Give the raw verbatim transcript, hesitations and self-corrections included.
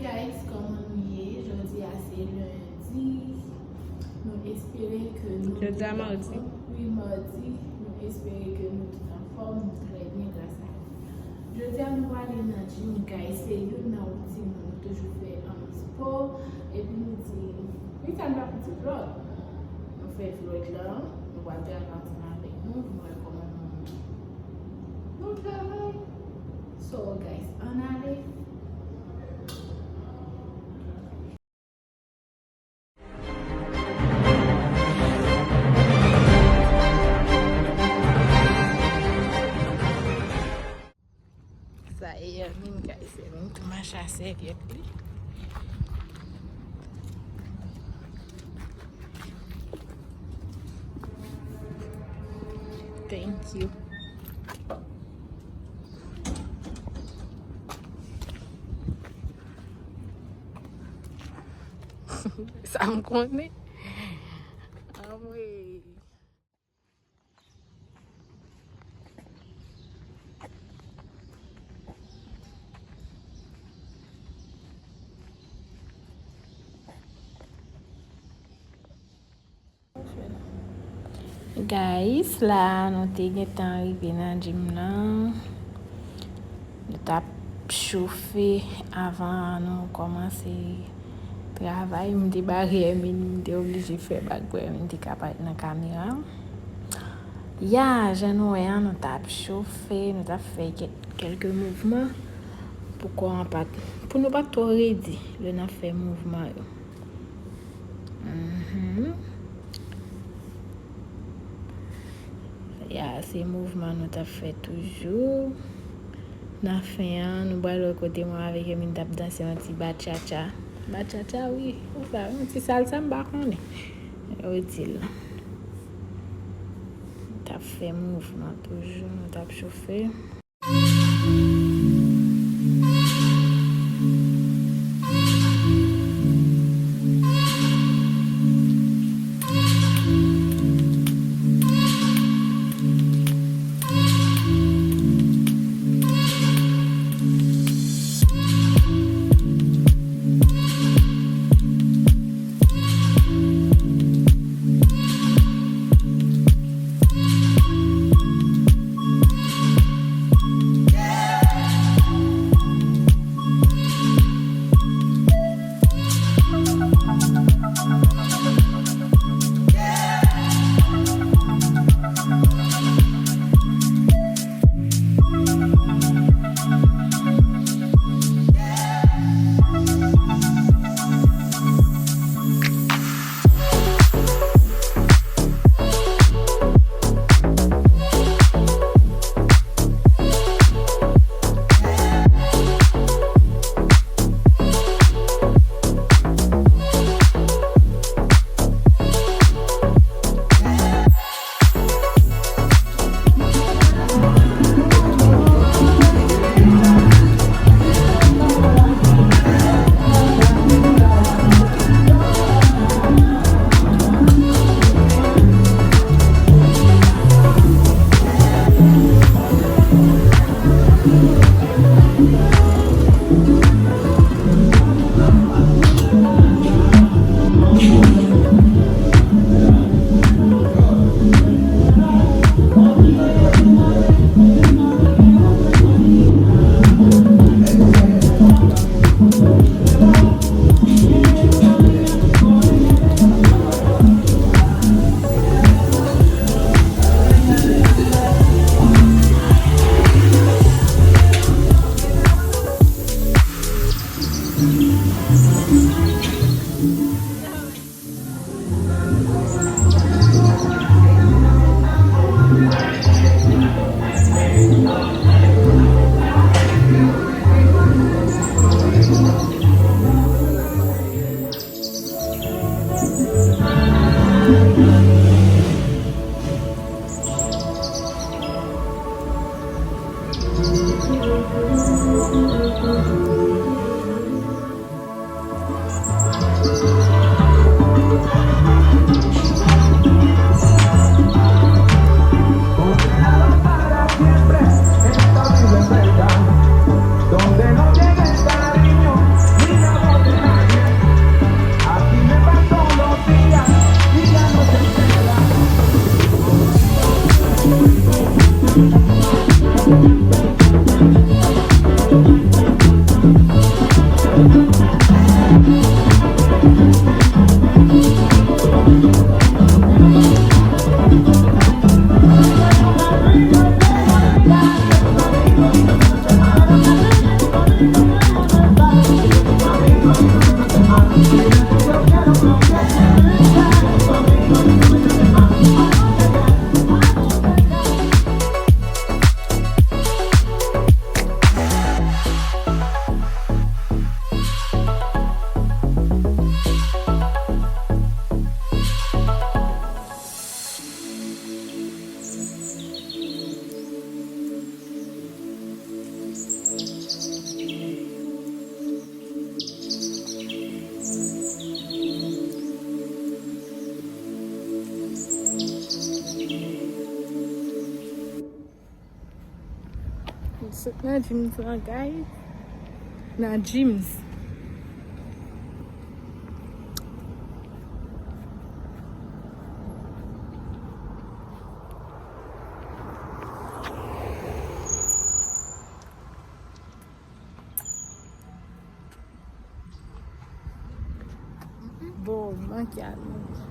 Guys, kòman nou ye? Jodi a se lendi. Nou espere ke nou tout anfòm. Jodi a madi. Wi, madi. Nou espere ke nou tout anfòm, nou trè byen gras a Dye. Jodi a nou prale nan gym, guys. Se youn nan woutin nou. Nou toujou fè, um, spò. Epi nou di, wi, sa nou pa pou ti vlòg. Nou fè vlòg la, nou pral travay ansanm avèk nou, nou wè kòman nou, nou travay. So, guys, ann ale. Sa e Hermine, guys. Hermine tou mache a sèvyèt li. Thank you. Sa m konnen. Anmwey. Guys, la nou te gentan rive nan gym nan. Nou t ap chofe avan nou kòmanse travay. M te bare Hermine, m te oblije fè bak pou Hermine te ka parèt nan kamera. Ya, jan nou wè an, nou t ap chofe, nou t ap fè kè-, kèlke mouvman pou kò an pa t, pou nou pa t twò redi lè n ap fè mouvman yo. Mhm. Ya, se mouvman nou t ap fè toujou. Nan fen an, nou pral wè kote mwen avèk Hermine t ap danse yon ti bachata. Bachata, wi. Ou sa, yon ti salsa, m pa konnen. Yo di l. Nou t ap fè mouvman toujou, nou t ap chofe. Nan Jim's lan, guys. Nan Jim's. Bon, manke al manje.